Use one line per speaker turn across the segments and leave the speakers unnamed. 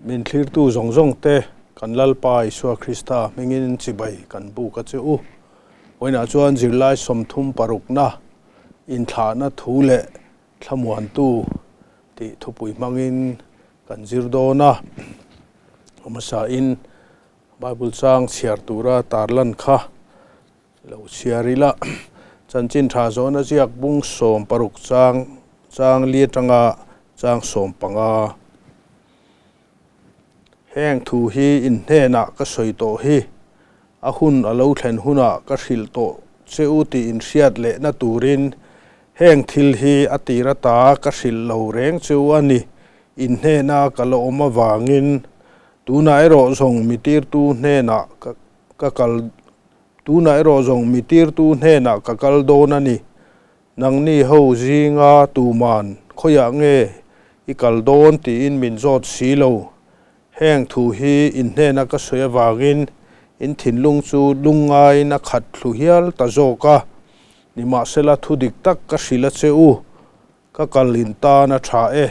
Min thlirtu zawng zawng te kan Lalpa Isua Krista hmingin chibai kan buk a che u. Vawiinah chuan zirlai 30 parukna inthlahna thu leh thlamuantu tih thupui hmangin kan zir dawn a. Hmasain Bible chang chhiar tura tarlan kha lo chhiar ila. Chanchin tha zawhna ziak bung 16 chang chang li atanga chang 15. Heng thu hi in hnenah ka sawi tawh hi a hun a lo thlen hunah ka hrilh tawh che u tih in hriat lehna turin heng thil hi a tir ata ka hrilh lo reng che u a ni. In hnena ka la awm avangin tunah erawh zawng mi tirtu hnenah ka kal tunah erawh zawng mi tirtu hnenah ka kal dawn a ni. Nangni ho zinga tuman khawiah nge i kal dawn tiin min zawt si lo. Heng thu hi in hnena ka sawi avangin in thinlung chu lungngaiin a khat thlu hial ta zawk a. Nimahsela thu dik tak ka hrilh a che u. Ka kal in tan a tha e.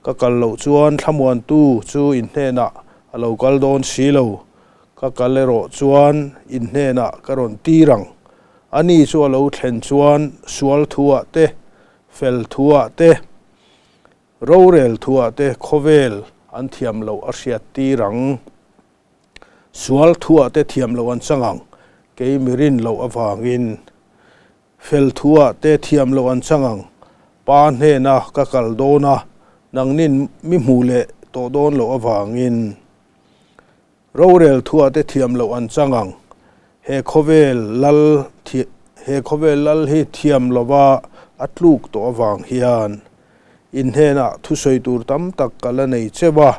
Ka kal loh chuan thlamuantu chu in hnenah a lo kal dawn si lo. Ka kal erawh chuan in hnenah ka rawn tir ang. Ani chu a lo thlen chuan sual thuah te, fel thuah te, rorel thuah te khawvel an thiam loh a hriat tir ang. Sual thuah te thiam loh an chang ang, kei mi rin loh avangin. Fel thuah te thiam loh an chang ang. Pa hnena ka kal dawn a, nangnin mi hmuh leh tawh dawn loh avangin. Rorel thuah te thiam loh an chang ang. He khawvel lal he khawvel lal hi thiam lova a tluk tawh avang hian in hnenah thusawi tur tam tak ka la nei cheu a,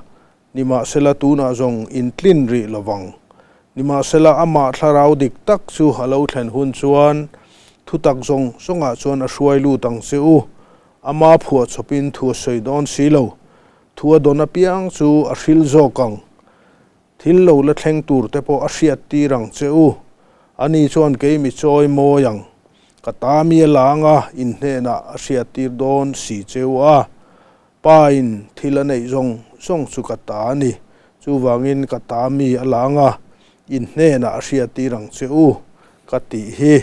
Nimahsela tunah zawng in tlin rih lovang. Nimahsela amah thlarau dik tak chu a lo thlen hun chuan thutak zawng zawngah chuan a hruai lut ang che u. Ama phuah chawpin thu a sawi dawn si lo. Thu a dawn apiang chu a hril zawk ang. Thil lo la thleng tur te pawh a hriat tir ang che u. Ani chuan kei mi chawi mawi ang. Ka ta mi a lang a, in hnenah a hriat tir dawn si che u a. Pa in thil a neih zawng zawng chu ka ta a ni. Chuvangin ka ta mi a lang a, in hnenah a hriat tir ang che u, ka tih hi.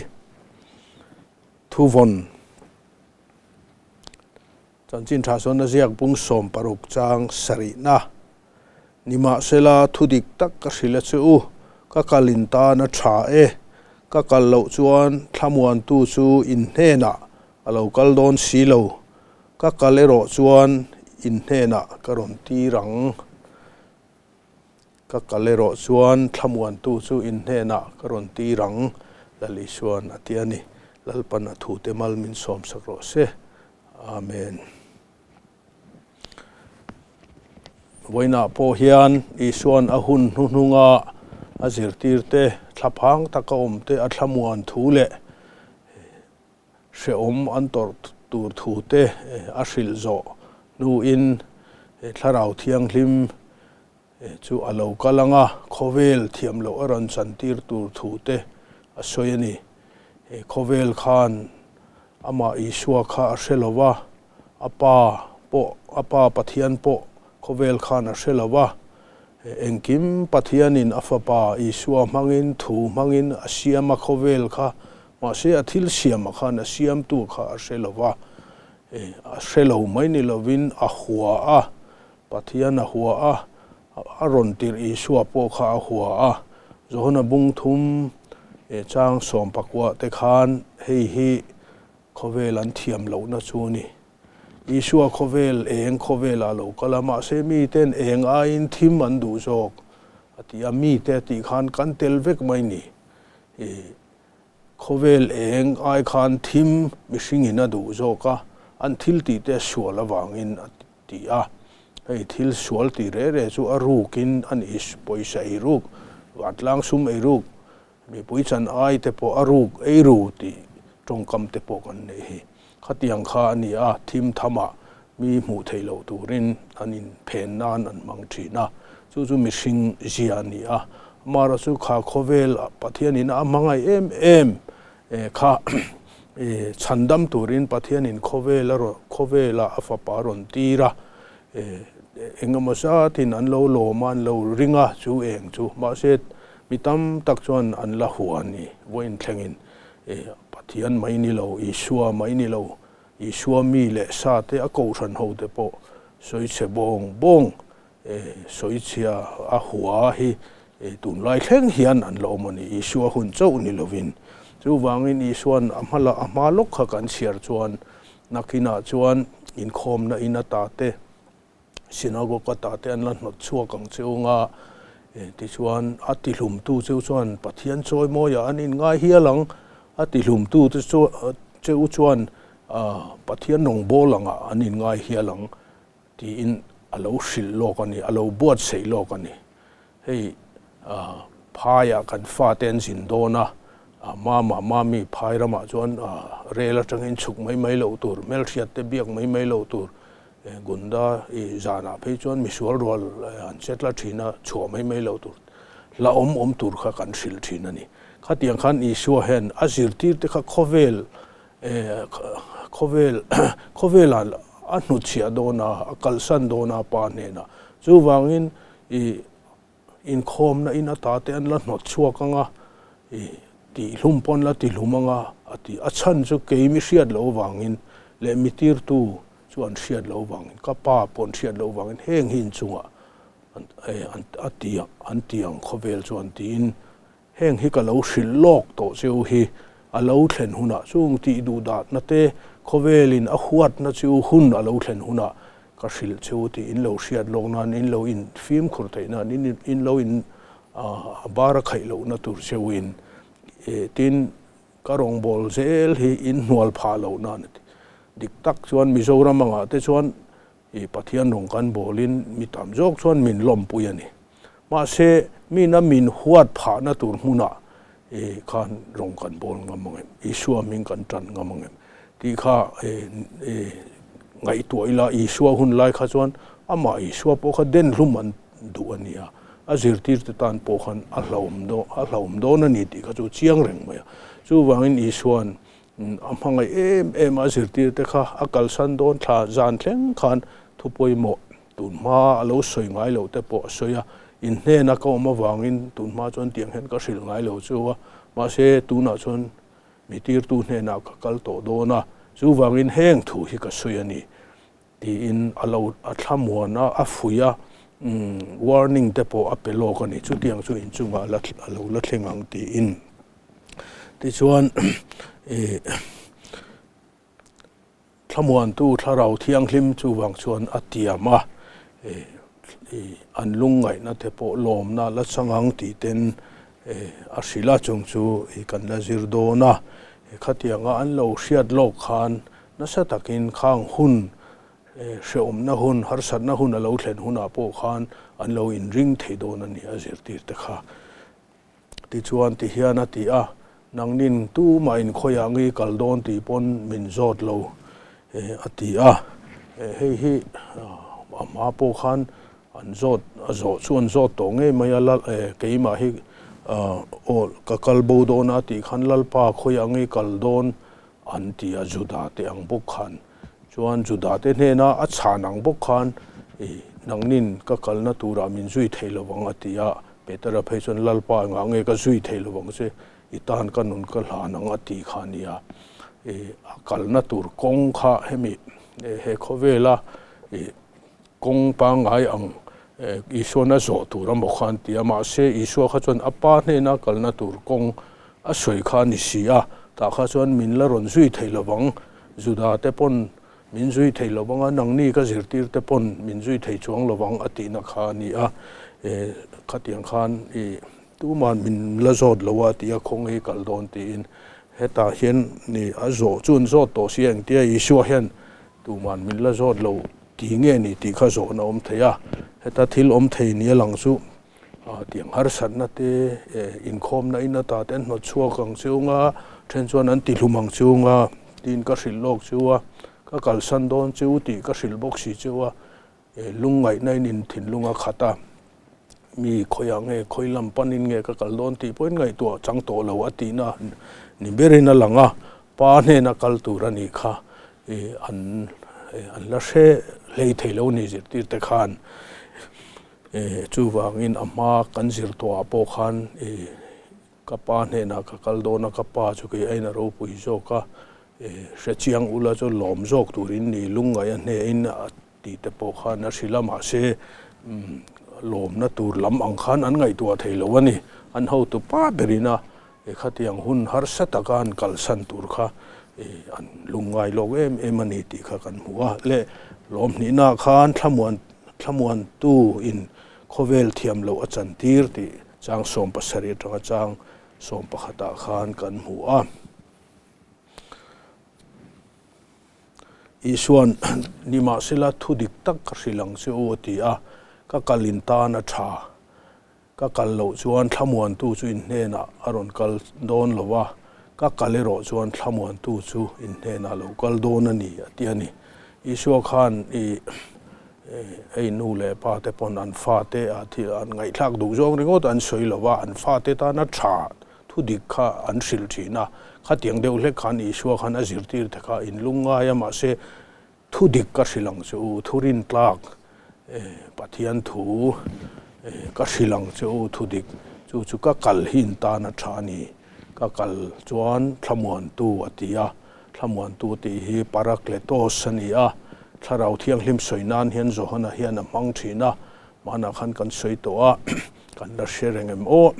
Thuvawn Chanchin tha sawn a ziak bung 16 chang sarihna. Nimahsela thu dik tak ka hrilh a che u, ka kal in tan a tha e. Ka kal loh chuan thlamuantu chu in hnenah a lo kal dawn si lo. Ka kal erawh chuan in hnenah ka rawn tir ang. Ka kal erawh chuan thlamuantu chu in hnenah ka rawn tir ang, Lal Isuan a ti a ni. Lalpan a thute mal min sawmsak rawh se. Amen. Vawiinah pawh hian Isuan a hun hnuhnunga a zirtirte thlaphang taka awmte a thlamuan thu leh hrehawm an tawrh tur thu te a hrilh zawh hnuin Thlarau Thianghlim chu a lo kal ang a, khawvel thiam loh a rawn chantir tur thu te a sawi a ni. Khawvel khan amah Isua kha a hre lo va, a pa pawh, a pa Pathian pawh khawvel khan a hre lo va. Engkim Pathianin a fapa Isua hmangin thu hmangin a siam a khawvel kha, mahse a thil siamah khan a siamtu kha a hre lo va, a hre lo mai ni lovin a hua a, Pathian a hua a, a rawn tirh Isua pawh kha a hua a. Johana bung thum chang 14 te khan hei hi khawvel an thiam lohna chu a ni. Isua khawvel eng khawvelah lo kal a, mahse miten eng aiin thim an duh zawk a ti a, mite a tih khan kan tel vek mai ni. Khawvel eng ai khan thim mihringin a duh zawk a, an thil tih te sual avangin a ti a. Hei thil sual tih reh reh chu a rukin a ni, pawisa ei ruk, vantlang sum ei ruk, mipui chan ai te pawh a ruk ei ru tih tawngkam te pawh kan neih hi. Khatiang kha a ni a, thim thamah mi hmuh theih loh turin an inphen nan an hmang thin a, chu chu mihring zia a ni a. Amaherawhchu chu kha khawvel Pathianin a hmangaih em em kha chhandam turin Pathianin khawvel a rawn khawvelah a fapa a rawn tir a. Eng emaw zatin an lo lawm a, an lo ring a chu eng chu. Mahse, mi tam tak chuan an la hua a ni. Vawiin thlengin Pathian mai ni lo, Isua mai ni lo, Isua mi leh sa te a kohhran ho te pawh sawichhe bawng bawng sawichhia a hua hi tunlai thleng hian an la awm a ni. Isua hun chauh ni lovin. Chuvangin Isua'n a hma a hma lawk kha kan chhiar chuan nakinah chuan inkhawmna in ata te, synagogue ata te an la hnawt chhuak ang che unga, tichuan a tihlumtu cheu chuan Pathian chawimawiah an inngai hial ang, a tihlumtu te cheu chuan Pathian rawngbâwl angah an inngai hial ang tiin a lo hrilh lawk a ni, a lo buatsaih lawk a ni. Hei phaiah kan fate an zin dawn a, mama mami phai ramah chuan rel atangin chhuk mai mai loh tur, hmelhriat te biak mai mai loh tur, Gunda i zanah phei chuan misual rual an che tla thin a, chhuah mai mai loh tur, hla awm awm tur kha kan hrilh thin a ni. Khatiang khan Isua hian a zirtir te kha khawvel khawvel khawvelah a hnutchhiah dawn a, a kalsan dawn a Pa hnenah. Chuvangin i Inkhawmna in ata te an la hnawt chhuak ang a, i tihlum pawh an la tihlum ang a, a ti. A chhan chu kei mi hriat loh vangin leh mi tirtu chu an hriat loh vangin, ka pa pawh an hriat loh vangin heng hi inchungah an a ti an ti ang khawvel chu an tiin Heng hi ka lo hrilh lawk tawh cheu hi a lo thlen hunah chung tih duh dahna te khawvelin a huatna chu hun a lo thlen hunah ka hrilh cheu tih in lo hriat lawk nan in lo in fimkhur theih nan in in lo in a bar a khaih lohna tur cheu in tin ka rawngbâwl zel hi in hnual phah loh nan a ti. Dik tak chuan Mizoram angah te chuan I Pathian rawng kan bawlin mi tam zawk chuan min lawmpui a ni. Mahse, mina min huat phahna tur hmunah i khan rawng kan bawl ngam ang em? Isua hming kan tan ngam ang em? Tih kha i ngaihtuah ila, Isua hun lai kha chuan amah Isua pawh kha den hlum an duh a ni a, a zirtirte tan pawh khan a hlauhawm dawn a hlauhawm dawn a ni tih kha chu chiang reng mai a. Chuvangin Isua'n A hmangaih em em a zirtirte kha a kalsan dawn thla zan thleng khan thu pawimawh tunhma a lo sawi ngai loh te pawh a sawi a, in hnena ka awm avangin tunhma chuan tiang hian ka hrilh ngai lo chu a, mahse tunah chuan mi tirtu hnenah ka kal tawh dawn a, chuvangin heng thu hi ka sawi a ni. Tiin a lo a thlamuan a, a fuih a, warning te pawh a pe lawk a ni. Chutiang chu inchungah a la a lo la thleng ang tiin. Tichuan ih thlamuantu thlarau thianghlim chuvang chuan a tiam a, ih ih an lungngaihna te pawh lawmna la chang ang tih ten ih a hrilh a, chung chu ih kan la zir dawn a. Khatianga an lo hriat lawk khan Nasa takin khang hun, hrehawmna hun, harsatna hun a lo thlen hunah pawh khan an lo inring thei dawn a ni a zirtirte kha. Tichuan tihian a ti a, Nangnin tumah inkhawiah ngi kal dawn tih pawn min zawt lo a ti a. Hei hi a hma pawh khan an zawt, a zawh chu an zawt tawh ngei mai a, Lal keimah hi aw ka kal bo dawn a tih khan Lalpa khawiah ngi kal dawn An ti a, Juda te ang bawk khan. Chuan Juda te hnena a chhan ang bawk khan, I, nangnin ka kalna turah min zui thei lo vang, a ti a. Petera phei chuan, Lalpa, engah nge ka zui thei lo vang che? I tan ka nun ka hlan ang, a ti kha a ni a. I, a kalna tur kawng kha hemi, he khawvela i kawng pangngai ang Isuan a zawh tur a maw kha an ti a, mahse Isua kha chuan a pa hnena kalna tur kawng a sawi kha a ni si a, tah kha chuan min la rawn zui thei lo vang, Juda te pawn min zui thei lo vang a, nangni ka zirtir te pawn min zui thei chuang lo vang a tihna kha a ni a, khatiang khan i tuman min la zawt lo a ti a, khawnge i kal dawn tiin hetah hian a zawh chu an zawt tawh si a, engtia Isua hian Tuman min la zawt lo ti nge ni tih kha zawhna awm thei a, heta thil awm thei ni a lang chu tiang harsatna te inkhawmna in ata te an hnawt chhuak ang chiung a, then chuan an ti hlum ang chiung a, tiin ka hrilh lawk chiu a, ka kalsan dawn chiu tih ka hrilh bawk si chiu a, lungngaihna in in thinlung a khat a, mi khawiah nge khawi lam panin nge ka kal dawn tih pawhin ngaihtuah chang tawh lo a tihna ni berin a lang a, pa hnena kal tur a nih kha. An an la hre hlei thei lo ni zirtir te khan. Chuvangin a hma kan zir tawhah pawh khan ka pa hnenah ka kal dawn a, ka pa chu kei aiin a ropui zawk a, hre chiang ula chu lawm zawk turin ni lungngaih a hnehin a tih te pawh khan a hrilh a, mahse lawmna tur lam ang khan an ngaihtuah thei lo a ni. An hotu pa berin a khatiang hun harsa taka an kalsan tur kha an lungngai lawk em em a ni tih kha kan hmu a. Le lawm hnihnaah khan thlamuan thlamuantu in khawvel thiam loh a chantir tih chang 17 atanga chang 11 ah khan kan hmu a. Isua'n, Nimahsela thu dik tak ka hrilh ang che u, a ti a, ka kal in tan a tha. Ka kal loh chuan thlamuantu chu in hnenah a rawn kal dawn lo a, ka kal erawh chuan thlamuantu chu in hnenah lo kal dawn a ni, a ti a ni. Isua khan i hei nu leh pa te pawn an fate a thil an ngaihthlak duh zawng ringawt an sawi lo va, an fate tana tha Thu dik kha an hrilh thin a, khatiang deuh hlek khan Isua khan a zirtir te kha in lungngai a, mahse thu dik ka hrilh ang che u, thu rintlak Pathian thu ka hrilh ang che u, thu dik chu chu ka kal hi in tan a tha a ni, ka kal chuan thlamuantu a ti a, thlamuantu tih hi parakletos a ni a, Thlarau Thianghlim sawi nan hian Johana hian a hmang thin a, hmanah khan kan sawi tawh a, kan la hre reng em aw.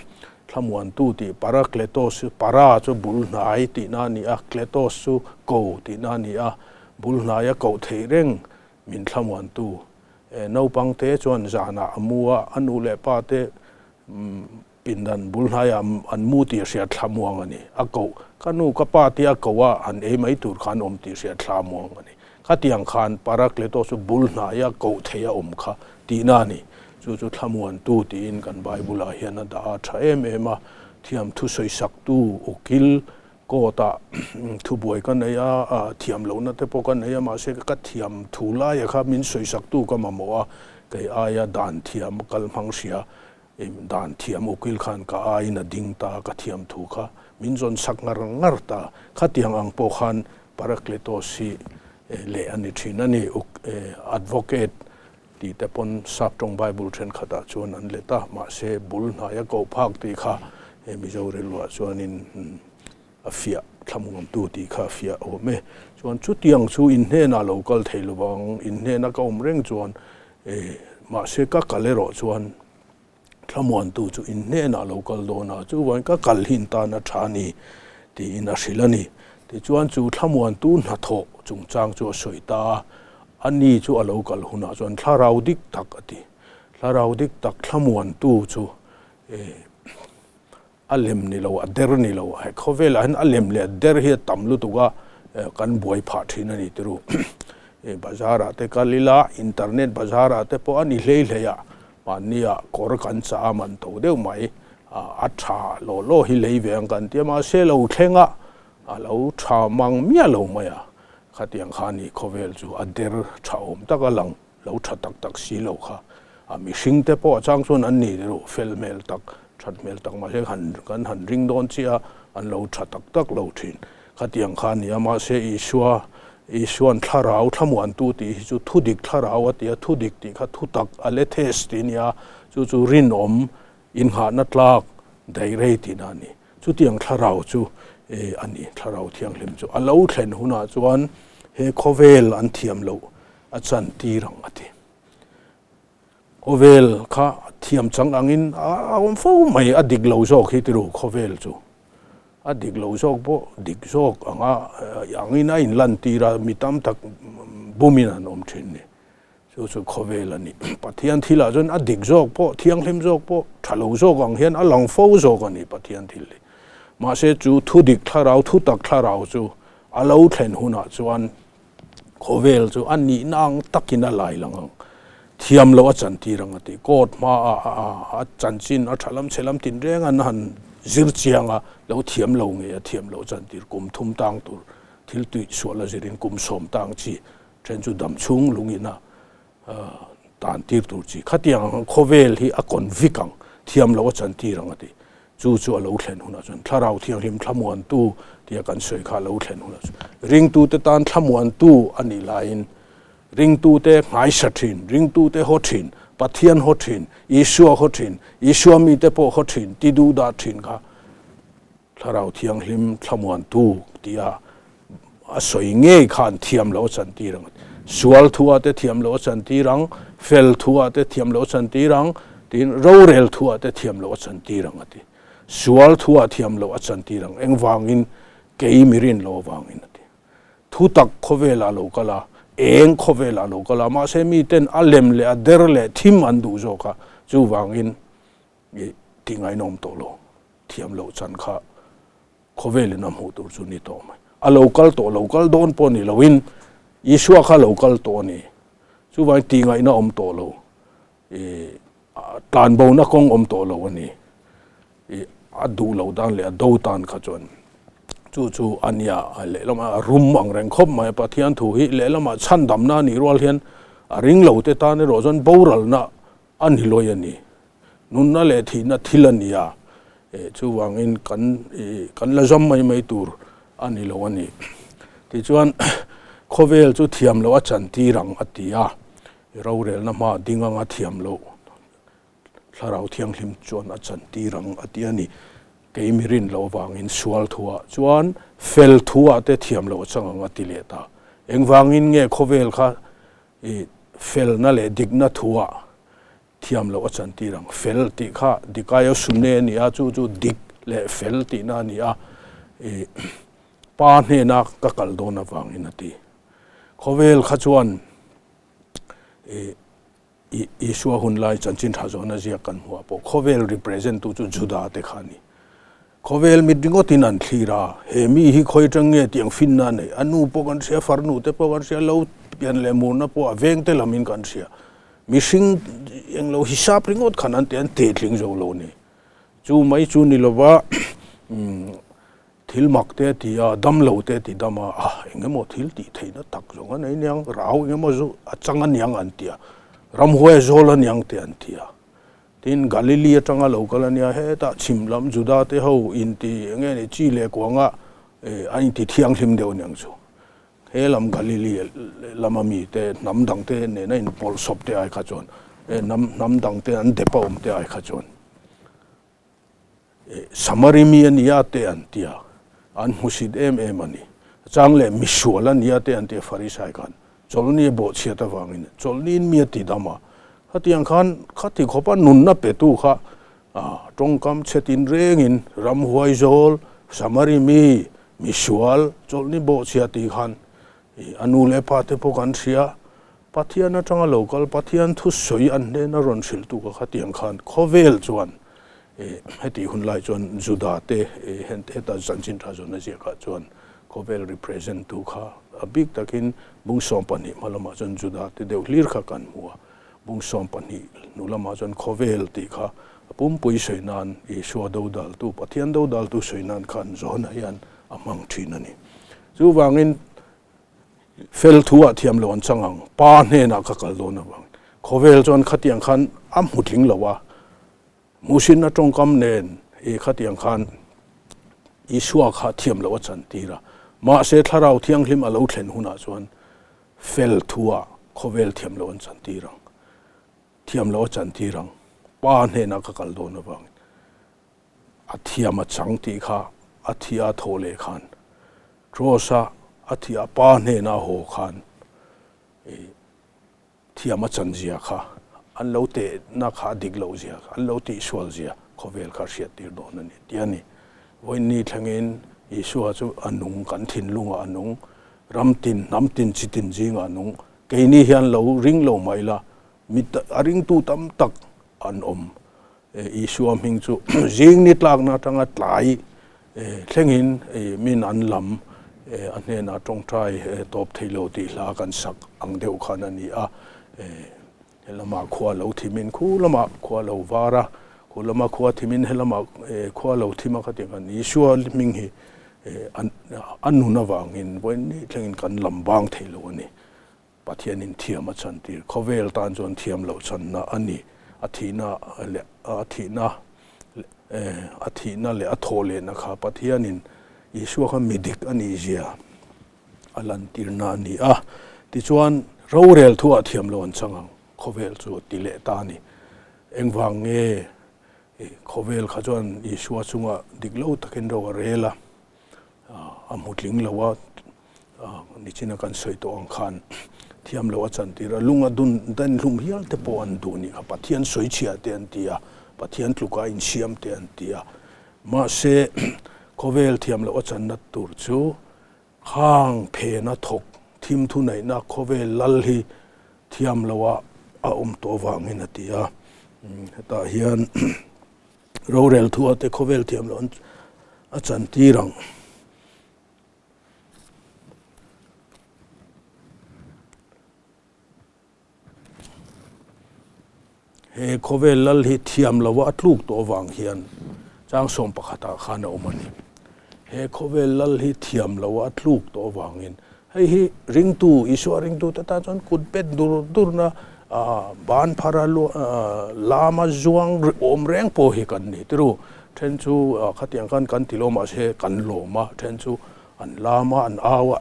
Thlamuantu tih Parakletos chu para chu bul hnai tihna a ni a, kletos chu ko tihna a ni a, bul hnaia koh theih reng min thlamuantu. Naupang te chuan zanah a mu a, a nu leh pa te pindan bul hnaiah an mu tih a hriat thlamuang a ni. A koh, ka nu ka pa tia koh a han ei mai tur khan awm tih hriat thlamuang a ni. Khatiang khan Parakletos chu bul hnaia koh theih a awm kha tihna a ni. Chu chu thlamuantu tiin kan Bible-ah hian a dah a tha em em a, thiam thusawisaktu ukil court-ah thubuai ka nei a, thiam lohna te pawh ka nei a, mahse ka thiam thu laia kha min sawisaktu ka mamawh a, kei aia dan thiam kal hmang hria, dan thiam ukil khan ka aiin a ding ta, ka thiam thu kha min zawn sak ngar ngar ta, khatiang ang pawh khan Parakletos hi leh a ni thin a ni, advocate Tih te pawn Sap tawng Bible thenkhatah chuan an let a, mahse bul hnaia koh phak tih kha he Mizo rilruah chuanin a fiah thlamuamtu tih kha a fiah awm e. Chuan chutiang chu in hnenah lo kal thei lovang, in hnena ka awm reng chuan mahse ka kal erawh chuan Thlamuantu chu in hnenah lo kal dawn a, chuvain ka kal hin tan a tha a ni, tiin a hrilh a ni. Tichuan chu thlamuantu hnathawh chungchang chu a sawi ta a, a ni chu a lo kal hunah chuan thlarau dik tak a ti. Thlarau dik tak thlamuantu chu A lem ni lo, a der ni lo. He khawvelah hian a lem leh a der hi a tam lutuk a, kan buai phah thin a ni tiru. Bazar ah te kal ila, internet bazar ah te pawh a ni hlei hlei a, mahni ah kawr kan chah a man to deuh mai, a tha law law hi lei ve ang kan ti a, mahse lo thleng a, a lo tha mang miah lo mai a, khatiang kha a ni khawvel chu a der tha awm tak a lang. Lo tha tak tak si lo kha a mihring te pawh a chang chuan an ni ru fel hmel tak that hmel tak mahse han kan han ring dawn chiah a an lo tha tak tak lo thin. Khatiang kha a ni a mahse Isua Isuan thlarau thlamuantu tih hi chu thudik thlarau a ti a thudik tih kha thutak alethes tih a ni a chu chu rinawm inghahna tlak daih rei tihna a ni. Chutiang thlarau chu a ni thlarau thianghlim chu a lo thlen hunah chuan he khawvel an thiam loh a chan tir ang a ti. Khawvel kha thiam chang angin a awm fo mai, a dik lo zawk hi tiru khawvel chu. A dik lo zawk pawh dik zawk anga angin a inlantir a, mi tam tak bumin an awm thin ni. Chu chu khawvel a ni. Pathian thilah chuan a dik zawk pawh, thianghlim zawk pawh, tha lo zawk ang hian a lang fo zawk a ni Pathian thil hi. Mahse chu thu dik thlarau, thu tak thlarau chu a lo thlen hunah chuan Khawvel chu a nihna ang takin a lai lang ang. Thiam loh a chantir ang a ti. Court hmaah a chanchin a tha lam chhe lam tinreng an han zir chiang a, lo thiam lo nge a thiam loh chantir kum thum tang tur thil tuih sual a zirin kum sawm tang chi then chu dam chhung lungin a tan tir tur chi. Khatiang ang khawvel hi a convict ang, thiam loh a chantir ang a ti. Chu chu a lo thlen hunah chuan Thlarau Thianghlim thlamuantu tia kan sawi kha a lo thlen hunah chuan ringtute tan thlamuantu a nih laiin Ringtute nghaisa thin, ringtute haw thin, Pathian haw thin, Isua haw thin, Isua mite pawh haw thin, ti duh dah thin kha Thlarau Thianghlim thlamuantu tia a sawi ngei khan thiam loh a chantir ang. Sual thuah te thiam loh a chantir ang, fel thuah te thiam loh a chantir ang, tiin rorel thuah te thiam loh a chantir ang a ti. Sual thuah thiam loh a chantir ang, engvangin kei mi rin loh avangin a ti. Thu tak khawvelah lo kal a, eng khawvelah lo kal a, mahse miten a lem leh a der leh thim an duh zawk a, chuvangin i ti ngainawm tawh lo, thiam loh chan kha khawvelin a hmuh tur chu ni tawh mai. A lo kal tawh lo kal dawn pawh ni loin Isua kha lo kal tawh a ni. Chuvangin tih ngaihna awm tawh lo, i tlanbona kawng awm tawh lo a ni. I a duh loh dan leh a do tan kha chuan chu chu a nia lehlamah a rum ang reng khawp mai a. Pathian thu hi lehlamah chhandamna a nih rual hian a ring lo te tan erawh chuan boralna a ni lawi a ni. Nunna leh thihna thil a ni a, chuvangin kan kan la zawm mai mai tur a ni lo a ni. Tichuan khawvel chu thiam loh a chantir ang a ti a, rorelna hma ding anga thiam loh Thlarau Thianghlim chuan a chantir ang a ti a ni. Kei mi rin loh avangin sual thuah chuan fel thuah te thiam loh a chang ang a ti leh ta. Engvangin nge khawvel kha i felna leh dikna thuah thiam loh a chantir ang. Fel tih kha dikaiosune a ni a, chu chu dik leh fel tihna a ni a, i Pa hnena ka kal dawn avangin a ti. Khawvel kha chuan i Isua hun lai chanchin tha zawhna ziak kan hmuh ah pawh khawvel represent tu chu Juda te kha a ni. Khawvel mit ringawtin an thlir a, he mi hi khawi atang nge tiang finna a neih? A nu pawh kan hria, farnu te pawh kan hria, lo pian leh murna pawh a veng te lamin kan hria. Mihring englo hisap ringawt khan an ti an tetling zo lo a ni. Chu mai chu ni lova Thil mak te a ti a, dam lo te a ti dam a, ah eng emaw thil tih theihna tak zawng a nei niang, rau eng emaw zu a chang a niang an ti a, ramhuai a zawl a niang te an ti a. Tin, Galili atanga lo kal a nia, hetah chhim lam Juda te ho inti eng nge ni chi leh kuanga an inti thianghlim deuh a niang chu. He lam Galili lama mi te hnam dang te nena inpawlhsawp te ai kha chuan, hnam hnam dang te an dep a awm te ai kha chuan. Samari mi a nia te an ti a, an hmusit em em a ni. Chang leh misual a nia te an ti a Farisai khan chawlhni a bawhchhiat avangin chawlhniin mi a ti dam a. Khatiang khan khati khawpa nunna petu kha tawngkam chhe tinrengin ramhuai zawl, Samari mi, misual, chawlhni bawhchhia tih khan a nu leh pa te pawh kan hria. Pathian atanga lo kal, Pathian thusawi an hnena rawn hrilh tu ka khatiang khan khawvel chuan hetih hun lai chuan Juda te heta chanchin tha zawn a ziakah chuan khawvel represent tu kha a bik takin bung 12 hma lamah chuan Juda te deuh hlir kha kan hmu a, bung 12 hnu lamah chuan khawvel tih kha a pumpui sawi nan Isua dodaltu, Pathian dodaltu sawi nan khan Johana hian a hmang thin a ni. Chuvangin Fel thu ah thiam lo an chang ang, pa hnenah ka kal dawn avang. Khawvel chuan khatiang khan a hmu tling lo a, hmuhsinna tawngkam nen i khatiang khan Isua kha thiam loh a chan tir a. Mahse Thlarau Thianghlim a lo thlen hunah chuan fel thu ah khawvel thiam loh an chan tir ang, thiam loh a chan tir ang, pa hnenah ka kal dawn avangin. A thiam a chang tih kha a thi a thawh leh khan Cross a a thi a pa hnena a haw khan i thiam a chan zia kha an lo tehna kha a dik loh zia kha an lo tihsual zia khawvel kha hriat tir dawn a ni tih a ni. Vawiin thlengin Isua chu a nung kan thinlungah a nung, ram tin hnam tin chi tin zingah a nung. Keini hian lo ring lo mah ila mi a ringtu tam tak an awm. Isua hming chu zing ni tlakna atanga tlai thlengin min an lam a hnenah tawngtai tawp thei lo tih hla kan sak ang deuh khan a ni a. Helamah khua lo thimin khu lamah khua lo var a, khu lama khua thimin helamah khua lo thim a khatiang khan Isua hming hi a nun avangin vawiin ni thlengin kan lam bang thei lo a ni. Pathianin thiam a chantir, khawvel tan chuan thiam loh channa a ni. A thihna leh a thihna a thihna leh a thawh lehna kha Pathianin Isua kha mi dik a nih zia a lantirna a ni a. Tichuan, Rorel thu ah thiam lo an chang ang, khawvel chu a ti leh ta a ni. Engvang nge khawvel kha chuan Isua chunga dik lo takin ro a rel a, a hmu tling lo a, nichina kan sawi tawh ang khan thiam lo a chantir a, lung a dun den hlum hial te pawh an duh nih kha, Pathian sawichhia te an ti a, Pathian tluka insiam te an ti a. Mahse khawvel thiam loh a channa tur chu Khang phena thawk thim thuneihna khawvel lal hi thiam loha a awm tawh vangin a ti a. Hetah hian rorel thua te khawvel thiam loh a chantir ang. He khawvel lal hi thiam lova a tluk tawh avang hian chang sawm pakhatah khan a awm a ni. He khawvel lal hi thiam lova a tluk tawh avangin hei hi ringtu, Isua ringtute tan chuan kut bet dur durna ban phara lama zuang awm reng pawh hi kan ni tiru. Then chu khatiang khan kan ti lo mahse kan lawm a, then chu an lam a, an au a.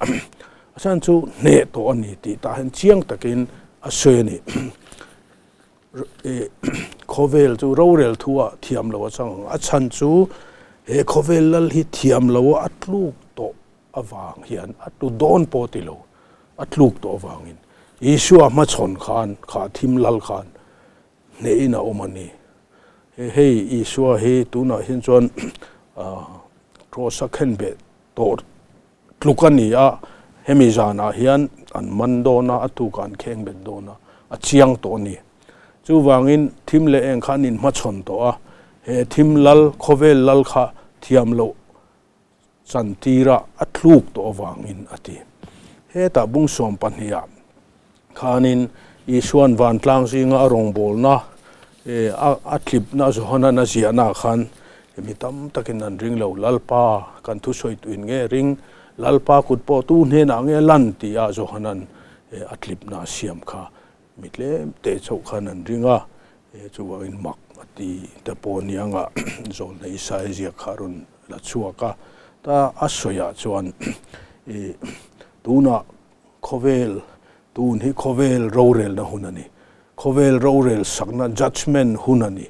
A chhan chu hneh tawh a ni tih tah hian chiang takin a sawi a ni. Khawvel chu rorel thu ah thiam lo a chang ang. A chhan chu he khawvel lal hi thiam lo a a tluk tawh avang hian a tlu dawn pawh ti lo, a tluk tawh avangin Isua hmachhawn khan kha thim lal khan hnehin a awm a ni. Hei Isua hi tunah hian chuan Cross a khenbeh tawh Tluk a ni a, hemi zanah hian an man dawn a, a tukah an kheng bet dawn a, a chiang tawh a ni. Chuvangin thim leh eng kha an inhmachhawn tawh a, he thim lal, khawvel lal kha thiam loh chantira a tluk tawh avangin a ti. Hetah bung sawm pahnihah Khanin Isua'n vantlang zinga a rawngbawlna a tlipna Johana'n a ziahnaah khan mi tam takin an ring lo. Lalpa kan thusawi tuin nge ring? Lalpa kut pawh tu hnenah nge lan? tia Johana'n a tlipna a siam kha mi tlem te chauh khan an ring a. Chuvangin mak a ti te pawh nianga Zawlna Isaia ziak kha a rawn la chhuak a. Ta a sawiah chuan tunah Khawvel, tun hi khawvel rorelna hun a ni. Khawvel rorel sakna, judgement, hun a ni.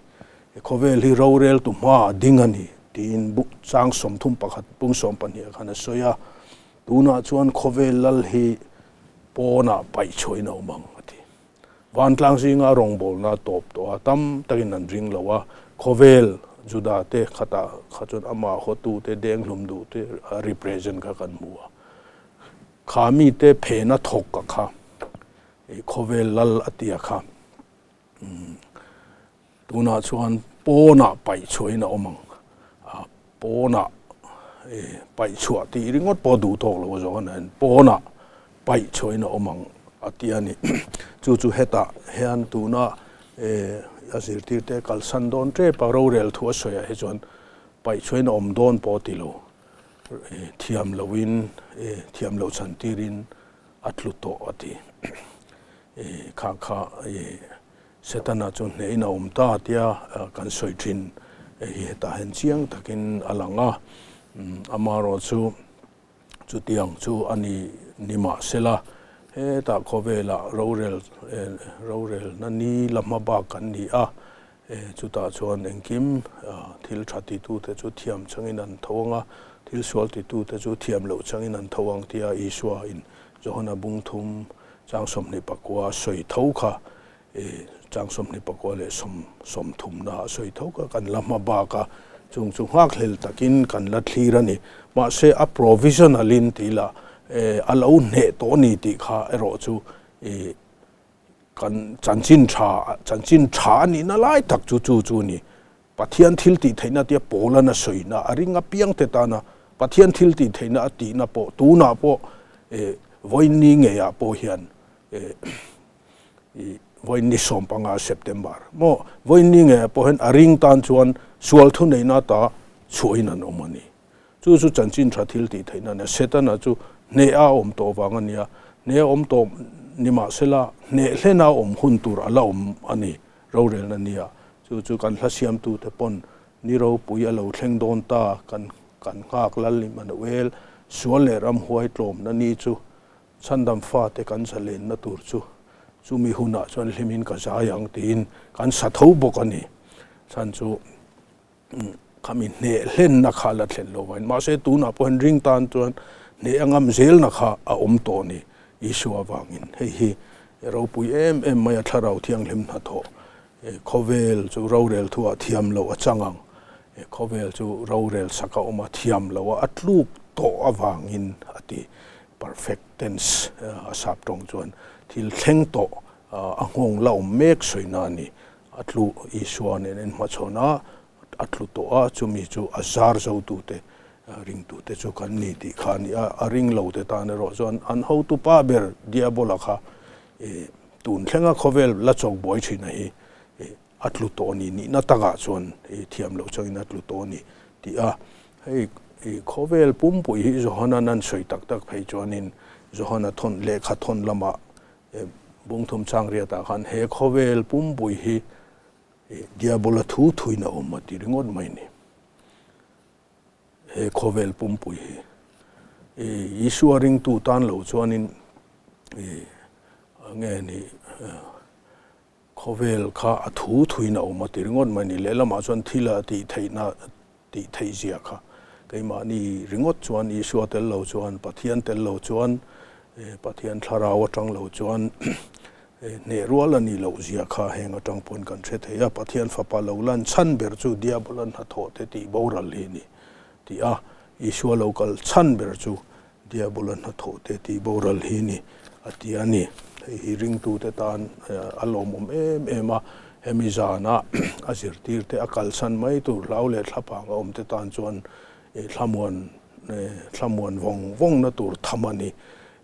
Khawvel hi roreltu hmaah ding a ni tiin chang 31 pung 12 khan a sawi a. Tunah chuan khawvel lal hi pawnah paih chhuahin a awm ang a ti. Vantlang zinga rawngbawlna a tawp tawh a, tam takin an ring lo a. Khawvel Juda te khatah kha chuan amah hawtute, denghlum duhte a represent kha kan hmu a. Kha mite phena thawk ka kha, i khawvel lal a tia kha, tunah chuan pawnah paih chhuahin a awm ang. Pawnah paih chhuah tih ringawt pawh duh tawk lo zawk a ni, pawnah paih chhuahin a awm ang a ti a ni. Chu chu hetah hian tuna a zirtirte kalsan dawn tep a rorel thu a sawiah hi chuan paih chhuahin a awm dawn pawh a ti lo. Thiam loin thiam loh chhan tirin a tlu tawh a ti. Kha kha Setana chu hnehin a awm ta tia kan sawi thin hi hetah hian chiang takin a lang a. Amaherawh chu chutiang chu a ni ni mahsela hetah khawvelah rorel rorelna ni la hma bak kan ni a. Chutah chuan engkim thil tha titute chu thiam changin an tho ang a, thil sual titute chu thiam loh changin an tho ang tia Isua in Johana bung thum chang 24 a sawi tho kha, chang 24 leh 30 na a sawi tho kha kan la hma bak a, chung chu nghakhlel takin kan la thlir a ni. Mahse a provisional in tih lah a lo hneh tawh a ni tih kha erawh chu Kan chanchin tha, chanchin tha a nihna lai tak chu chu chu a ni. Pathian thil tih theihna tia Paula'n a sawina, a ring apiangte tana Pathian thil tih theihna a tihna pawh tunah pawh eh vawiin ngeiah pawh hian eh ih vawiin ni 15 September maw vawiin ngeiah pawh hian a ring tan chuan sual thuneihna ata chhuahin an awm a ni. Chu chu chanchin tha thil tih theihna a nia. Setana chu hneh a awm tawh vang a nia. Hneh a awm tawh nimahsela hneh hlena awm hun tur a la awm a ni, rorelna nia. Chu chu kan hla siamtute pawn ni ropui a lo thleng dawn ta, kan kan nghak lal Immanuel, sual leh ramhuai tlawmna ni chu Chhandam fate kan zalenna tur chu chumi hunah chuan hlimin ka zai ang tiin kan sa tho bawk a ni. Chhan chu khami hneh hlenna kha la thlen lo vain. Mahse tunah pawh hian ring tan chuan hneh a ngam zelna kha a awm tawh a ni Isua avangin. Hei hi ropui em em mai a Thlarau Thianghlim hnathawh khawvel chu rorel thuah thiam loh a chang ang. Khawvel chu rorel sak a awm a, thiam loh a, a tluk tawh avangin a ti. Perfect tense a sap tawng chuan thil thleng tawh a nghawng la awm mek sawina a ni. A tlu Isua nen en hmachhawn a, a tlu tawh a, chumi chu a zar zotute ringtute chu kan ni tih kha a ni a. A ring lote tan erawh chuan an hotupa ber Diabola kha tun thlenga khawvel la chawk buai thina hi a tlu tawh a ni, nihna takah chuan thiam loh changin a tlu tawh a ni tih a. Hei khawvel pumpui hi Johana an sawi tak tak phei chuanin Johana thawn lehkha thawn lamah bungthum chang riatah khan he khawvel pumpui hi Diabola thu thuin a awm a ti ringawt mai ni. He khawvel pumpui hi Isua ringtu tan lo chuanin nge ni Khawvel kha a thu thuin a awm a ti ringawt mai ni. Lehlamah chuan thil a tih theihna tih theih zia kha keimahni ringawt chuan Isua tel lo chuan, Pathian tel lo chuan, Pathian thlarau atang lo chuan hneh rual a nih loh zia kha heng atang pawn kan hre thei a. Pathian fapa lo lan chhan ber chu Diabola hnathawh te tih boral hi a ni tih a, Isua lo kal chhan ber chu Diabola hnathawh te tih boral hi ni a ti a ni. Hei hi ringtute tan a lawmawm em em a, hemi zana a zirtirte a kalsan mai tur hlau leh thlapang a awmte tan chuan thlamuan thlamuan vawng vawngna tur tham a ni.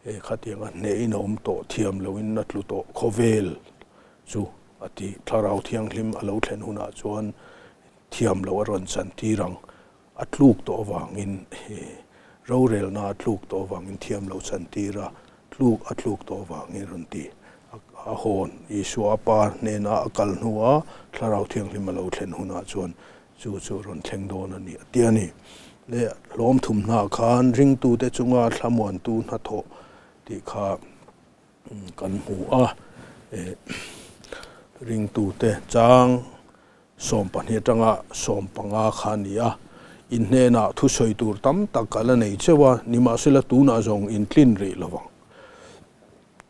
Khatianga hnehin a awm tawh thiam loin a tlu tawh khawvel chu a ti. Thlarau Thianghlim a lo thlen hunah chuan thiam loh a rawn chantir ang. A tluk tawh avangin rorelna a tluk tawh avangin thiam lo chantir a, tluk a tluk tawh avangin rawn ti. A hawn Isua a Pa hnena a kal hnua Thlarau Thianghlim a lo thlen hunah chuan chu chu rawn thleng dawn a ni a ti a ni. Leh hlawm thum hnaah khan ringtute chunga thlamuantu hnathawh tih kha kan hmu a, ringtute chang 12 atanga 15 kha a ni a, in hnenah thusawi tur tam tak ka la nei cheu a, nimahsela tunah zawng in tlin rih lo vang.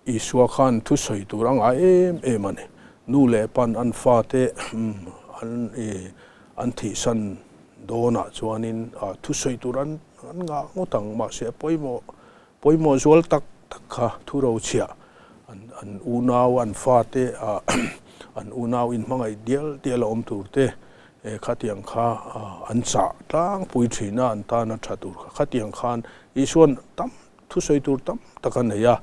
Isua khan thusawi tur a ngai em em a ni. Nu leh pan an fate an an thihsan dawnah chuanin thusawi tur an ngah ngawt ang, mahse a pawimawh Pawimawh zual tak tak kha thu rochhiah an an unau an fate ah an unau inhmangaih dial dial a awm tur te khatiang kha an chah tlangpui thin a, an tan a tha tur kha khatiang khan Isuan tam thusawi tur tam tak a nei a,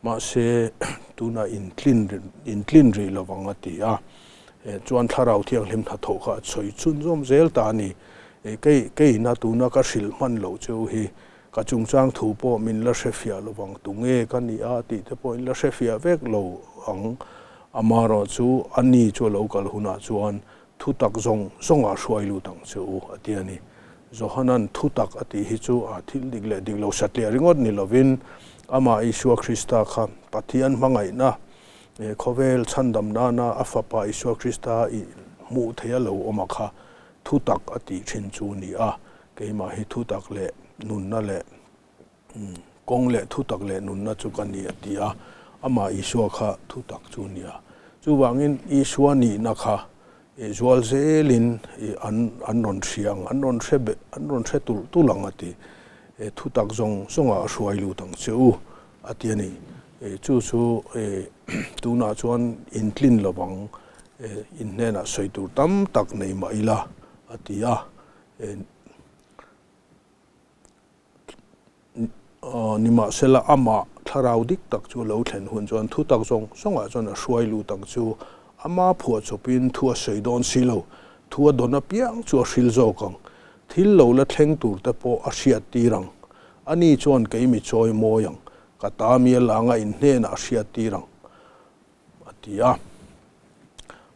mahse tunah intlin intlin rih lovang a ti a, chuan Thlarau Thianghlim hnathawh kha a chhawi chhunzawm zel ta a ni. Kei keina tuna ka hrilh hman loh cheu hi Ka chungchang thu pawh min la hrefiah lo vang, tunge ka ni a tih te pawh in la hrefiah vek lo ang. Amaherawh chu a ni chu a lo kal hunah chuan thutak zawng zawngah hruai lut ang che u a ti a ni. Johanan thutak a tih hi chu a thil dik leh dik lo satliah ringawt ni lovin amah Isua Krista kha Pathian hmangaihna khawvel chhandam nana a fapa Isua Krista i hmuh theih a lo awm a kha thutak a tih thin chu ni a. Keimah hi thutak leh nunna leh kawng leh thutak leh nunna chu ka ni a ti a, amah Isua kha thutak chu a ni a. Chuvangin Isua nihna kha zual zelin an an rawn hria ang, an rawn hre beh, an rawn hre tulh tulh ang a ti. Thutak zawng zawngah a hruai lut ang che u a ti a ni. Chu chu tunah chuan intlin lovang, in hnenah sawi tur tam tak nei mah ila a ti a. Nimahsela amah thlarau dik tak chu lo thlen hun chuan thutak zawng zawngah chuan a hruai lut ang chu. Ama phuahchawpin thu a sawi dawn si lo, thu a dawn apiang chu a hril zawk ang. Thil lo la thleng tur te pawh a hriat tir ang. Ani chuan kei mi chawi mawi ang, ka ta mi a langa in hnenah a hriat tir ang. A ti a.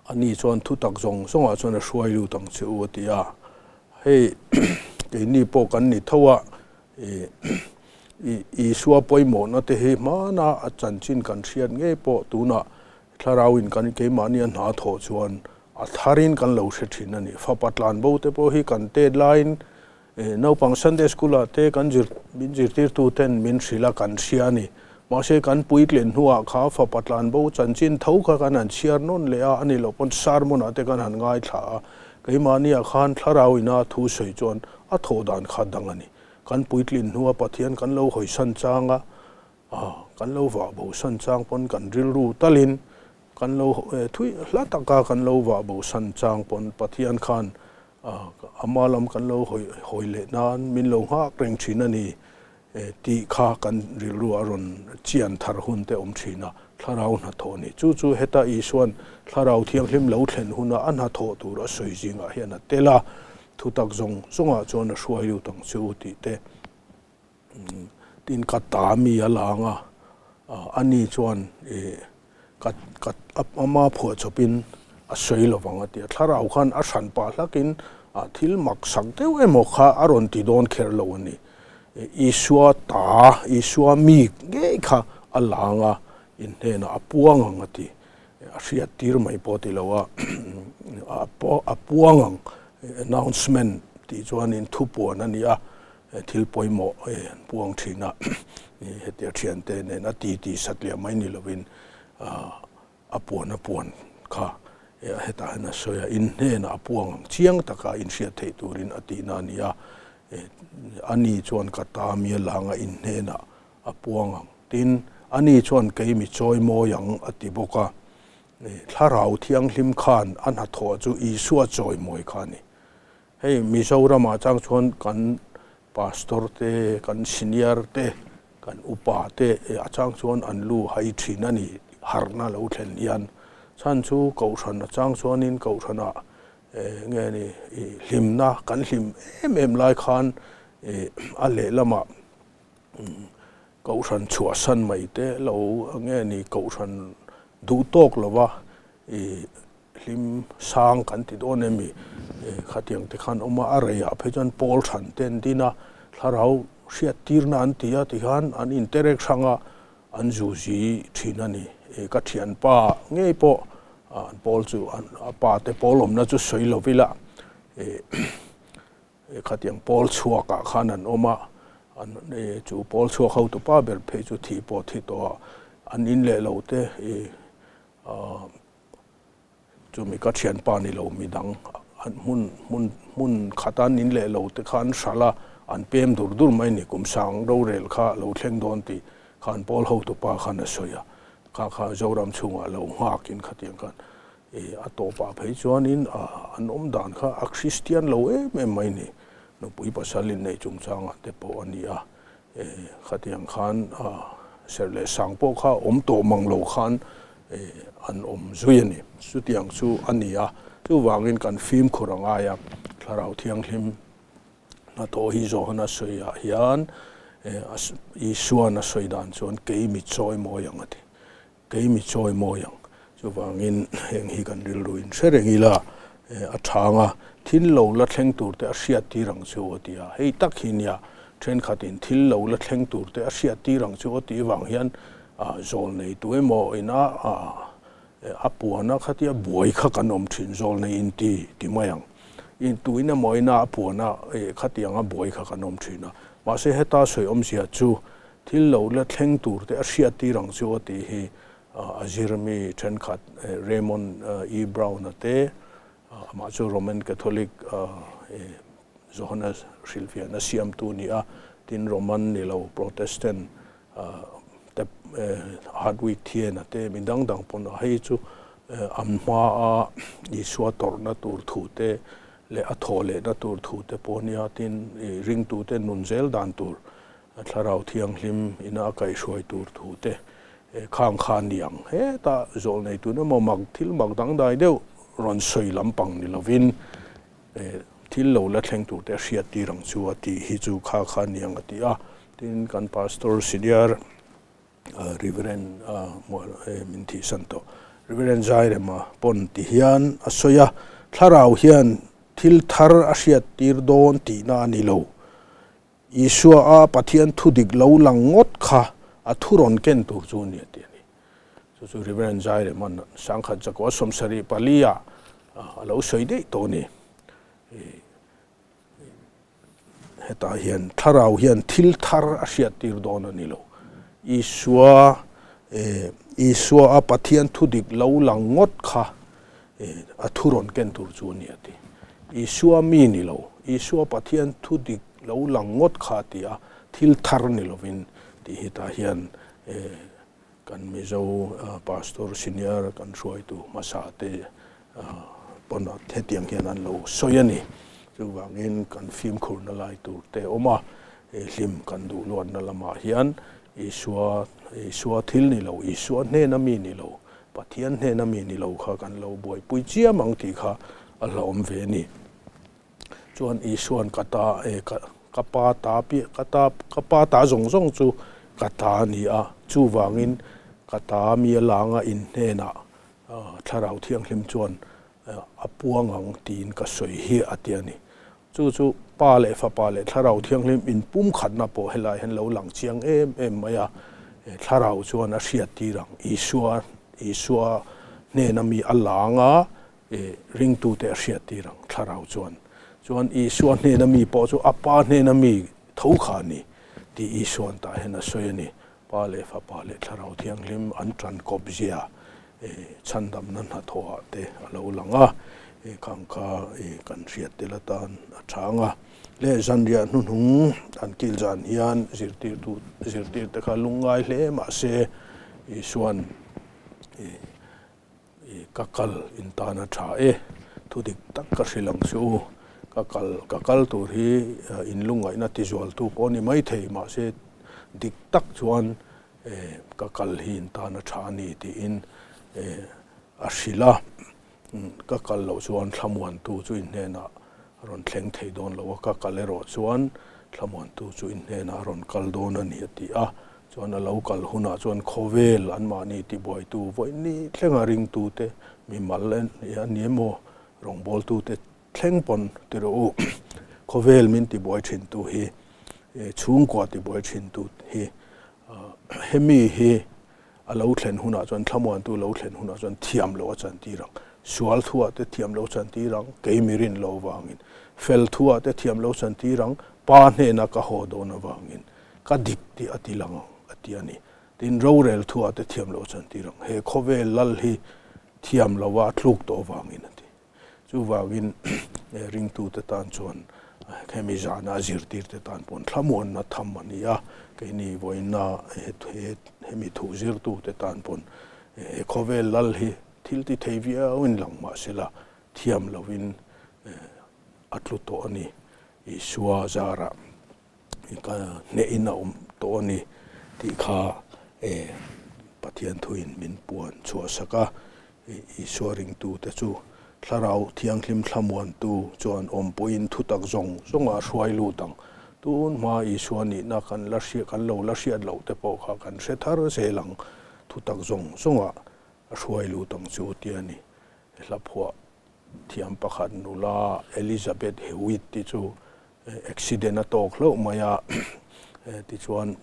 Ani chuan thutak zawng zawngah chuan a hruai lut ang che u a ti a. Hei keini pawh kan ni tho a, ih Isua pawimawhna te hi hmana a chanchin kan hriat ngei pawh tunah Thlarauin kan keimahnia hna thawh chuan a tharin kan lo hre thin a ni. Fapa tlanbo te pawh hi kan tet laiin naupang Sunday School ah te kan zir min zirtirtu ten min hrilh a kan hria a ni. Mahse kan puitlin hnuah kha fapa tlanbo chanchin tho kha kan han chhiar nawn leh a, a ni loh pawn sermon ah te kan han ngaithla a. Keimahnia khan Thlarauina thu sawi chuan a thawh dan kha dang a ni. Kan puitlin hnua Pathian kan lo hawisan chang a, kan lo vah bosan chang pawn kan rilru talin kan lo thui hla taka kan lo vah bosan chang pawn Pathian khan ama lam kan lo hawi leh nan min lo nghak reng thin a ni tih kha kan rilru a rawn chian thar hun te awm thin a, Thlarau hnathawh a ni. Chu chu heta Isuan Thlarau Thianghlim lo thlen huna a hnathawh tur a sawi zingah hian a tel a, Thutak zawng zawngah chuan a hruai lut ang che u tih te tin ka ta mi a lang a, ani chuan ka ka ama phuahchawpin a sawi lo vang a ti a. Thlarau khan a hran pah hlakin thil mak sak deuh emaw kha a rawn ti dawn kher lo a ni. Isua ta, Isua mi ngei kha a lang a, in hnenah a puang ang a ti. A hriat tir mai pawh ti lo a, a puang ang announcement tih chuanin thupuan a ni a, thil pawimawh an puang thin a, hetia thiante nen a ti ti satliah mai ni lovin a puan a puan kha hetah hian a sawi a, in hnenah a puang ang chiang taka inhriat theih turin a tihna a ni a, ani chuan ka ta mi a lang a in hnenah A puang ang. Tin, ani chuan kei mi chawi mawi ang a ti bawk a. Thlarau Thianghlim khan a hnathawh chu Isua chawi mawi kha a ni. Hei Mizoramah chang chuan kan pastor te, kan senior te, kan upa te a chang chuan an lu hai thin a ni harhna lo thlen hian. Chhan chu Kohhran a chang chuanin Kohhranah nge ni hlimna kan hlim em em lai khan a lehlamah Kohhran chhuahsan mai te lo nge ni Kohhran duh tawk lova i hlim sang kan ti dawn em i khatiang te khan awm a, a reiah phei chuan pawl hran te an din a, thlarau hriat tirna an ti a tikhan an interek hrang a, an zuzi thin a ni. Ka thianpa ngei pawh an pawl chu a pa te pawl awmna chu sawi lo ila Khatiang pawl chhuakah khan an awm a, an chu pawl chhuak hotu pa ber phei chu thih pawh thi tawh a, an in leh lo te i chumi ka thianpa ni lo midang an hmun hmun hmun khata an in leh lo te kha an hralh a, an pem dur dur mai ni kum sang rorel kha lo thleng dawn tih khan pawl hotu pa khan a sawi a, kha kha Zoram chhungah lo nghakin khatiang khan I a tawpah phei chuanin an awm dan kha a Kristian lo em em mai ni. Nupui pasal inneih chungchangah te pawh a ni a, khatiang khan serh leh sang pawh kha awm tawh mang lo khan an awm zui a ni. Chutiang chu a ni a, chuvangin kan fimkhur a ngai a, Thlarau Thianghlim hnathawh hi Johana sawiah hian Isuan a sawi dan chuan kei mi chawi mawi ang a ti. Kei mi chawi mawi ang. Chuvangin heng hi kan rilru in hre reng ila, a thang a, thil lo la thleng tur te a hriat tir ang chu a ti a. Hei tak hi nia, thenkhatin thil lo la thleng tur te a hriat tir ang chu a tih vang hian zawl nei tu emaw ina a puan a khatia buai kha kan awm thin, zawl nei in ti ti mai ang. In tuin emaw ina a puan a khatiang a buai kha kan awm thin a. Mahse heta sawi awmzia chu Thil lo la thleng tur te a hriat tir ang chu a tih hi a zir mi thenkhat Raymond E. Brown-a te, amah chu Roman Catholic Johana hrilhfiahna siamtu a ni a, tin Roman ni lo Protestant te Hardwick Thiena te mi dang dang pawn a hei chu an hmaa Isua tawrhna tur thu te leh a thawh lehna tur thu te pawh a nia, tin ringtute nun zel dan tur A Thlarau Thianghlim ina a kaihhruai tur thu te khang kha ni ang. Heta zawh nei tun emaw mak thil mak dangdai deuh rawn sawi lampang ni lovin thil lo la thleng tur te a hriat tir ang chu a tih hi chu kha kha ni ang a ti a. Tin, kan Pastor Senior Reverend min thihsan tawh Reverend Zairema pawn ti hian a sawi a, Thlarau hian thil thar a hriat tir dawn tihna a ni lo. Isua a Pathian thu dik lo lang ngawt kha a thu rawn ken tur chu a ni a ti a ni. Chu chu Reverend Zaireman sangkhat zakua 74 ah a lo sawi daih tawh a ni. Hetah hian thlarau hian thil thar a hriattir dawn a ni lo. Isua, Isua a Pathian thu dik lo lang ngawt kha a thu rawn ken tur chu a ni a ti. Isua mi ni lo, Isua Pathian thu dik lo lang ngawt kha a ti a, thil thar ni lovin tih hetah hian Kan Mizo Pastor Senior kan hruaitu hmasa te pawn hetiang hian an lo sawi a ni. Chuvangin kan fimkhurna lai tur te awm a, hlim kan duh luatna lamah hian Isua Isua thil ni lo, Isua hnena mi ni lo, Pathian hnena mi ni lo kha kan lo buaipui chiam ang tih kha a hlauhawm ve a ni. Chuan Isua'n ka ta e ka ka pa ta piah ka ta ka pa ta zawng zawng chu ka ta a ni a, chuvangin ka ta mi a langa in hnenah Thlarau Thianghlim chuan a puang ang tiin ka sawi hi a ti a ni. Chu chu Pa leh Fapa leh Thlarau Thianghlim inpumkhatna pawh helai hian lo lang chiang em em mai a, Thlarau chuan a hriattir ang Isua Isua hnena mi a langa I ringtute a hriattir ang, Thlarau chuan. Chuan Isua hnena mi pawh chu a Pa hnena mi tho kha a ni tih Isua'n tah hian a sawi a ni. Pa leh Fapa leh Thlarau Thianghlim an tan kawp zia chhandamna hnathawhah te a lo lang a, khang kha kan hriat tel atan a chang a. Leh zanriah hnuhnung an kil zan hian zirtirtu zirtirte kha lungngai hle mahse Isua'n I ka kal in tan a tha e, thu dik tak ka hrilh ang che u. Ka kal ka kal tur hi in lungngaihna tizualtu pawh a ni maithei, mahse dik tak chuan ka kal hi in tan a tha a ni tiin a hrilh a. Ka kal loh chuan thlamuantu chu in hnenah a rawn thleng thei dawn lo a, ka kal erawh chuan thlamuantu chu in hnenah a rawn kal dawn a ni a ti a. Chuan a lo kal hunah chuan khawvel anmahni tibuaitu vawiin thlenga ringtute mimal a ni emaw rawngbawltute thleng pawn ti rawh u. Khawvel min tibuai thintu hi, chhungkua tibuai thintu hi hemi hi a lo thlen hunah chuan thlamuantu lo thlen hunah chuan thiam loh a chantir ang. Sual thuah te thiam lo chantir ang, kei mi rin lo vangin. Fel thuah te thiam lo chantir ang, Pa hnena ka haw dawn avangin. Ka dik tih a ti lang ang, a ti a ni. Tin, rorel thuah te thiam loh chantir ang. He khawvel lal hi thiam loha a tluk tawh avangin a ti. Chuvangin ringtute tan chuan hemi zana a zirtirte tan paw'n thlamuanna tham a ni a, keini vawiinna hemi thu zirtute tan paw'n he khawvel lal hi thil ti thei viauin lang mah sela thiam lohin a tlu tawh a ni. Isua zarah ka hnehin a awm tawh a ni tih kha Pathian thuin min puan chhuahsak a, Isua ringtute chu Thlarau Thianghlim thlamuantu chuan awmpuiin thutak zawng zawnga a hruai lut ang. Tun hma Isua nihna kan la hriat kan lo la hriat loh te pawh kha kan hre thar zel ang, thutak zawng zawnga a hruai lut ang chu tia ni. Hla phuah thiam pakhat nula Elizabeth Hewitt te chu Accident a tawk hlauh mai a, tichuan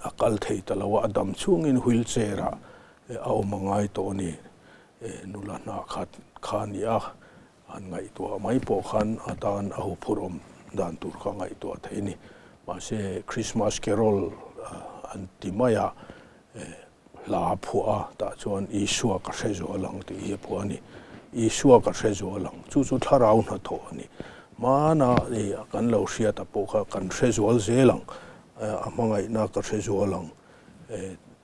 a kal thei ta lo a, a dam chhungin wheelchair ah a awm a ngai tawh a ni. Nula hnah khat kha a ni a, han ngaihtuah mai pawh khan a tan a huphurh awm dan tur kha ngaihtuah thei a ni. Mahse Christmas Carol an ti mai a, Hla a phuah a, tah chuan Isua ka hre zual ang tih hi a phuah a ni. Isua ka hre zual ang, chu chu thlarau hnathawh a ni. Hmana i kan lo hriat a pawh kha kan hre zual zel ang, a hmangaihna ka hre zual ang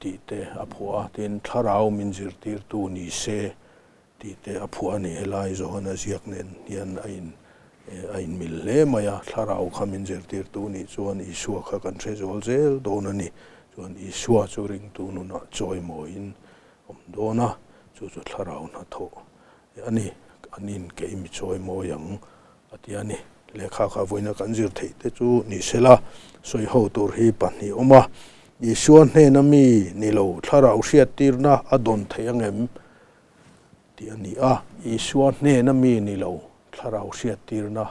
tih te a phuah a, tin thlarau min zirtirtu ni se Tih te a phuah a ni. Helai Johana ziak nen hian a in a inmil hle mai a, thlarau kha min zirtirtu nih chuan Isua kha kan hre zual zel dawn a ni. Chuan Isua chu ringtu nunah chawimawiin awm dawn a, chu chu thlarau hnathawh a ni. An in kei mi chawimawi ang a ti a ni. Lehkha kha vawiina kan zir theih te chu ni sela, sawiho tur hi pahnih awm a, Isua hnena mi ni lo thlarau hriattirna a dawn theih angem? Tih a ni a, Isua hnena mi ni lo thlarau hriattirna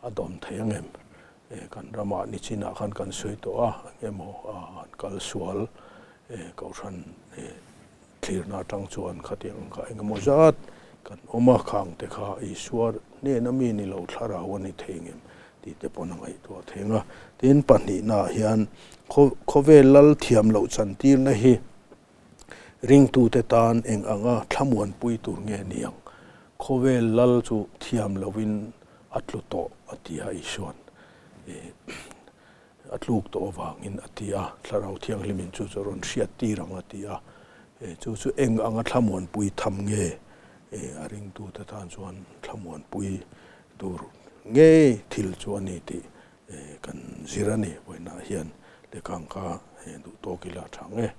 a dawn thei ang em? Kan ramah nichinah khan kan sawi tawh a, eng emaw an kal sual kohhran thlirna atang chuan khatiang ang kha eng emaw zat kan awm a, khang te kha Isua hnena mi ni lo thlarau a ni thei ngem tih te pawn a ngaihtuah theng a. Tin, pahnihnaah hian khawvel lal thiam loh chantirna hi ringtute tan eng anga thlamuanpui tur nge ni ang? Khawvel lal chu thiam loin a tlu tawh a ti a Isua'n a tluk tawh avangin a ti a, Thlarau Thianghlimin chu chu a rawn hriat tir ang a ti a, chu chu eng anga thlamuanpui tham nge a ringtute tan chuan thlamuanpui tur ngei thil chu a ni tih kan zir a ni. Vawiinah hian lehkha ang kha duh tawk ila a tha nge.